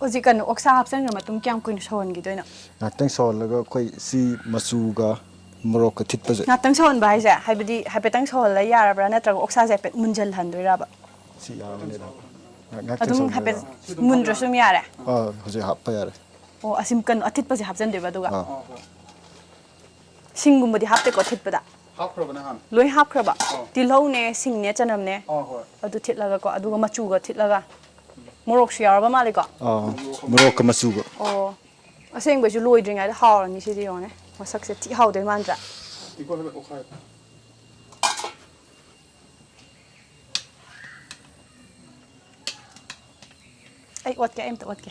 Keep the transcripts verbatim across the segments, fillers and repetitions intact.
ꯍꯧꯖꯤꯛ ꯀꯩꯅꯣ ꯑꯣꯛꯁꯥ ꯍꯥꯞꯆꯤꯟꯈ꯭ꯔ ꯃꯇꯨꯡ ꯀꯌꯥꯝ ꯀꯨꯏꯅ ꯁꯧꯍꯟꯈꯤꯗꯣꯏꯅꯣ? ꯉꯥꯛꯇꯪ ꯁꯧꯍꯜꯂꯒ ꯑꯩꯈꯣꯏ ꯁꯤ ꯃꯆꯨꯒ ꯃꯣꯔꯣꯛꯀ ꯊꯤꯠꯄꯁꯦ꯫ ꯉꯥꯛꯇꯪ ꯁꯧꯍꯟꯕ ꯍꯥꯏꯁꯦ ꯍꯥꯏꯕꯗꯤ ꯍꯥꯏꯐꯦꯠꯇꯪ ꯁꯧꯍꯜꯂ ꯌꯥꯔꯕ꯭ꯔꯥ, ꯅꯠꯇ꯭ꯔꯒ ꯑꯣꯛꯁꯥꯁꯦ ꯍꯥꯏꯐꯦꯠ ꯃꯨꯟꯖꯜꯍꯟꯗꯣꯏꯔꯕ? ꯁꯤ ꯌꯥꯔꯅꯤꯗ꯫ ꯉꯥꯛ-, ꯉꯥꯛꯇꯪ ꯑꯗꯨꯝ ꯁꯧꯍꯜꯂꯒ ꯍꯥꯏꯐꯦꯠ ꯌꯥꯔꯅꯤ꯫ ꯃꯨꯟꯗ꯭ꯔꯁꯨ ꯑꯗꯨꯝ ꯌꯥꯔꯦ? ꯑꯥ, ꯍꯧꯖꯤꯛ ꯍꯥꯞꯄ ꯌꯥꯔꯦ꯫ ꯑꯣ, ꯑꯁꯤ ꯀꯩꯅꯣ ꯑꯊꯤꯠꯄꯁꯦ ꯍꯥꯞꯆꯟꯗꯣꯏꯕ ꯑꯗꯨꯒ? ꯑꯥ꯫ ꯁꯤꯡꯒꯨꯝꯕꯗꯤ ꯍꯥꯞꯇꯦꯀꯣ ꯊꯤꯠꯄꯗ? ꯍꯥꯞꯈ꯭ꯔꯕꯅꯦ ꯍꯥꯟꯅ꯫ ꯂꯣꯏ ꯍꯥꯞꯈ꯭ꯔꯕ? ꯑꯥ꯫ ꯇꯤꯜꯍꯧꯅꯦ, ꯁꯤꯡꯅꯦ, ꯆꯅꯝꯅꯦ? ꯑꯥ, ꯍꯣꯏ꯫ ꯑꯗꯨ ꯊꯤꯠꯂꯒꯀꯣ, ꯑꯗꯨꯒ ꯃꯆꯨꯒ ꯊꯤꯠꯂꯒ, ꯃꯣꯔꯣꯛꯁꯨ ꯌꯥꯎꯔꯕ ꯃꯥꯜꯂꯦꯀꯣ? ꯑꯥ, ꯃꯣꯔꯣꯛꯀ ꯃꯆꯨꯒ꯫ ꯑꯣ, ꯑꯁꯦꯡꯕꯩꯁꯨ ꯂꯣꯏꯗ꯭ꯔꯤꯉꯩꯗ ꯍꯥꯎꯔꯅꯤ ꯁꯤꯗꯤ, ꯌꯦꯡꯉꯣꯅꯦ꯫ ꯃꯁꯛꯁꯦ ꯊꯤ ꯍꯥꯎꯗꯣꯏ ꯃꯥꯟꯗ꯭ꯔꯥ? ꯏꯀꯣ ꯍꯥꯏꯕ ꯑꯣꯈꯥꯏ꯫ ꯑꯩ ꯑꯣꯠꯀꯦ, ꯑꯩ ꯑꯝꯇ ꯑꯣꯠꯀꯦ꯫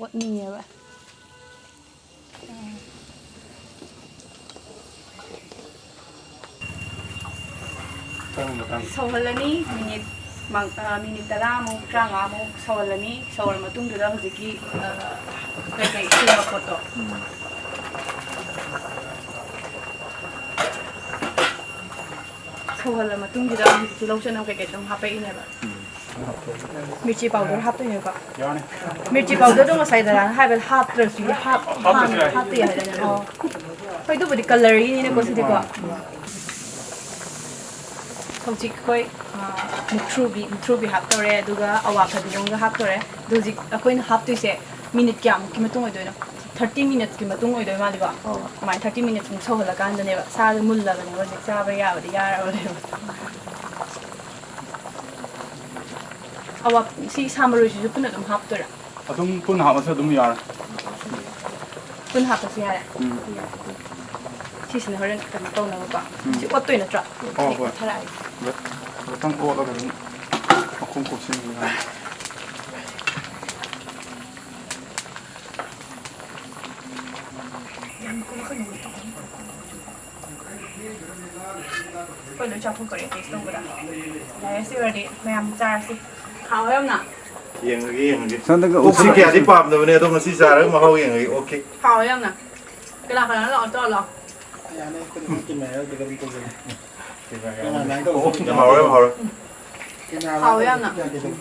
ꯑꯣꯠꯅꯤꯡꯉꯦꯕ꯫ ꯁꯧꯍꯜꯂꯅꯤ꯫ ꯃꯤꯅꯤꯠ ꯃꯪ-, ꯑ, ꯃꯤꯅꯤꯠ ꯇꯔꯥꯃꯨꯛ, ꯇꯔꯥꯃꯉꯥꯃꯨꯛ ꯁꯧꯍꯜꯂꯅꯤ꯫ ꯁꯧꯔ ꯃꯇꯨꯡꯗꯨꯗ ꯍꯧꯖꯤꯛꯀꯤ, ꯑ, ꯀꯩꯀꯩ ꯁꯦꯝꯕ ꯄꯣꯠꯇꯣ꯫ ꯎꯝ꯫ ꯁꯧꯍꯜꯂ ꯃꯇꯨꯡꯁꯤꯗ ꯑꯃꯨꯛ ꯇꯤꯜꯍꯧ ꯆꯅꯝ ꯀꯩꯀꯩ ꯑꯗꯨꯝ ꯍꯥꯞꯄꯛꯏꯅꯦꯕ꯫ ꯎꯝ꯫ ꯃꯤꯔꯆꯤ powder ꯍꯥꯞꯇꯣꯏꯅꯦꯕ꯫ ꯌꯥꯅꯤ꯫ ꯃꯤꯔꯆꯤ powderꯗꯣ ꯉꯁꯥꯏ ꯗꯗꯥꯅ ꯍꯥꯏꯕꯗ ꯍꯥꯞꯇ꯭ꯔꯁꯨ ꯌꯥ-, ꯍꯥꯞ-, ꯍꯥꯞꯇ꯭ꯔꯁꯨ ꯍꯥꯟꯅ ꯌꯥꯏ꯫ ꯍꯥꯞꯇꯦ ꯍꯥꯏꯗꯥꯏꯅꯦ? ꯑꯣ꯫ ꯍꯣꯏ, ꯑꯗꯨꯕꯨꯗꯤ colourꯒꯤꯅꯤꯅꯀꯣ ꯁꯤꯗꯤꯀꯣ꯫ ꯍꯧꯖꯤꯛ ꯑꯩꯈꯣꯏ, ꯑ, ꯃꯨꯛꯊ꯭ꯔꯨꯕꯤ, ꯃꯨꯛꯊ꯭ꯔꯨꯕꯤ ꯍꯥꯞꯇꯧꯔꯦ, ꯑꯗꯨꯒ ꯑꯋꯥ ꯐꯗꯤꯒꯣꯝꯒ ꯍꯥꯞꯇꯧꯔꯦ꯫ ꯑꯗꯨ ꯍꯧꯖꯤꯛ ꯑꯩꯈꯣꯏꯅ ꯍꯥꯞꯇꯣꯏꯁꯦ ꯃꯤꯅꯤꯠ ꯀꯌꯥꯃꯨꯛꯀꯤ ꯃꯇꯨꯡ ꯑꯣꯏꯗꯣꯏꯅꯣ? Thirty minutesꯀꯤ ꯃꯇꯨꯡ ꯑꯣꯏꯗꯣꯏ ꯃꯥꯜꯂꯤꯀꯣ? ꯑꯧ꯫ ꯑꯗꯨꯃꯥꯏꯅ thirty minutes ꯃꯨꯛ ꯁꯧꯍꯜꯂꯀꯥꯟꯗꯅꯦꯕ ꯁꯥꯗꯣ ꯃꯨꯜꯂꯕꯅꯦꯕ, ꯍꯧꯖꯤꯛ ꯆꯥꯕ ꯌꯥꯕꯗꯤ ꯌꯥꯔꯕꯅꯦꯕ꯫ ꯑꯋꯥ, ꯁꯤ ꯁꯥ ꯃꯔꯣꯏꯁꯤꯁꯨ ꯄꯨꯟꯅ ꯑꯗꯨꯝ ꯍꯥꯞꯇꯣꯏꯔꯥ? ꯑꯗꯨꯝ ꯄꯨꯟꯅ ꯍꯥꯞꯄꯁꯨ ꯑꯗꯨꯝ ꯌꯥꯔꯦ꯫ ꯄꯨꯟꯅ ꯍꯥꯞꯄꯁꯨ ꯌꯥꯔꯦ? ꯎꯝ꯫ ꯁꯤꯁꯤꯅ ꯍꯣꯔꯦꯟ ꯀꯩꯅꯣ ꯇꯧꯅꯕꯀꯣ? ꯎꯝ꯫ ꯁꯤ ꯑꯣꯠꯇꯣꯏ ꯅꯠꯇ꯭ꯔꯣ? ꯍꯣꯏ, ꯍꯣꯏ꯫ ꯑꯣꯠꯊꯔꯛꯑꯒꯦ꯫ ꯈꯤꯇꯪ ꯑꯣꯠꯂꯒ ꯑꯗꯨꯝ ꯃꯈꯨꯝ ꯀꯨꯞꯁꯤꯟꯕ ꯌꯥꯅꯤ꯫ ꯑꯩꯈꯣꯏ ꯂꯣꯏ ꯆꯥꯊꯣꯛꯈ꯭ꯔꯦ taste ꯇꯧꯕꯗ꯫ ꯌꯥꯔꯦ, ꯁꯤ ꯑꯣꯏꯔꯗꯤ ꯃꯌꯥꯝ ꯆꯥꯔꯁꯤ꯫ ꯍꯥꯎꯋꯦ ꯌꯥꯝꯅ꯫ ꯌꯦꯡꯉꯒꯦ, ꯌꯦꯡꯉꯒꯦ꯫ ꯁꯣꯝꯗꯒꯤ ꯑꯣꯛꯁꯤ ꯑꯣꯛꯁꯤ ꯀꯌꯥꯗꯤ ꯄꯥꯝꯗꯕꯅꯦ, ꯑꯗꯣ ꯉꯁꯤ ꯆꯥꯔꯒ ꯃꯍꯥꯎ ꯌꯦꯡꯉꯒꯦ꯫ OK꯫ ꯍꯥꯎꯋꯦ ꯌꯥꯝꯅ꯫ ꯀꯅꯥ ꯀꯅꯥ ꯂꯥꯛꯑꯣ ꯆꯥꯎ ꯂꯥꯎ꯫ ꯌꯥꯅꯤ, ꯑꯩꯈꯣꯏꯗꯤ ꯑꯗꯨꯝ ꯀꯦꯃꯦꯔꯥ ꯌꯥꯎꯗ꯭ꯔꯒ ꯑꯗꯨꯝ ꯇꯧꯖꯒꯦ꯫ ꯌꯥꯝ ꯍꯥꯎꯔꯦ, ꯌꯥꯝ ꯍꯥꯎꯔꯦ꯫ ꯀꯦꯃꯦꯔꯥ ꯍꯥꯎꯋꯦ ꯌꯥꯝꯅ꯫ ꯌꯥꯗꯦ ꯑꯗꯨꯝ꯫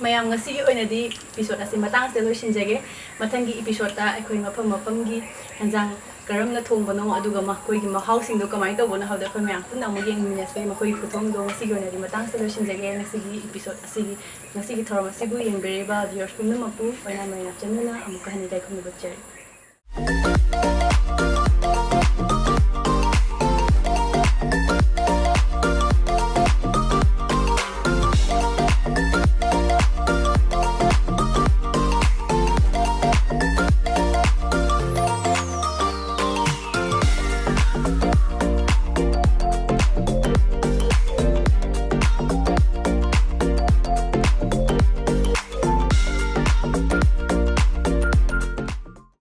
ꯃꯌꯥꯝ, ꯉꯁꯤꯒꯤ ꯑꯣꯏꯅꯗꯤ episode ꯑꯁꯤ ꯃꯇꯥꯡꯁꯤꯗ ꯂꯣꯏꯁꯤꯟꯖꯒꯦ꯫ ꯃꯊꯪꯒꯤ episodeꯇ ꯑꯩꯈꯣꯏ ꯃꯐꯝ ꯃꯐꯝꯒꯤ ꯍꯦꯟꯖꯥꯡ ꯀꯔꯝꯅ ꯊꯣꯡꯕꯅꯣ, ꯑꯗꯨꯒ ꯃꯈꯣꯏꯒꯤ ꯃꯍꯥꯎꯁꯤꯡꯗꯣ ꯀꯃꯥꯏꯅ ꯇꯧꯕꯅꯣ ꯍꯥꯏꯕꯗꯣ ꯑꯩꯈꯣꯏ ꯃꯌꯥꯝ ꯄꯨꯟꯅ ꯑꯃꯨꯛ ꯌꯦꯡꯃꯤꯟꯅꯁꯦ꯫ ꯃꯈꯣꯏꯒꯤ ꯈꯨꯊꯣꯡꯗꯣ ꯉꯁꯤꯒꯤ ꯑꯣꯏꯅꯗꯤ ꯃꯇꯥꯡꯁꯤꯗ ꯂꯣꯏꯁꯤꯟꯖꯒꯦ꯫ ꯉꯁꯤꯒꯤ episode ꯑꯁꯤꯒꯤ, ꯉꯁꯤꯒꯤ ꯊꯧꯔꯝ ꯑꯁꯤꯕꯨ ꯌꯦꯡꯕꯤꯔꯤꯕ viewers ꯄꯨꯝꯅꯃꯛꯄꯨ ꯑꯣꯏꯅꯥ ꯃꯩꯔꯥ ꯆꯟꯅꯅ ꯑꯃꯨꯛꯀ ꯍꯟꯅ ꯏꯀꯥꯏ ꯈꯨꯝꯅꯕ ꯎꯠꯆꯔꯤ꯫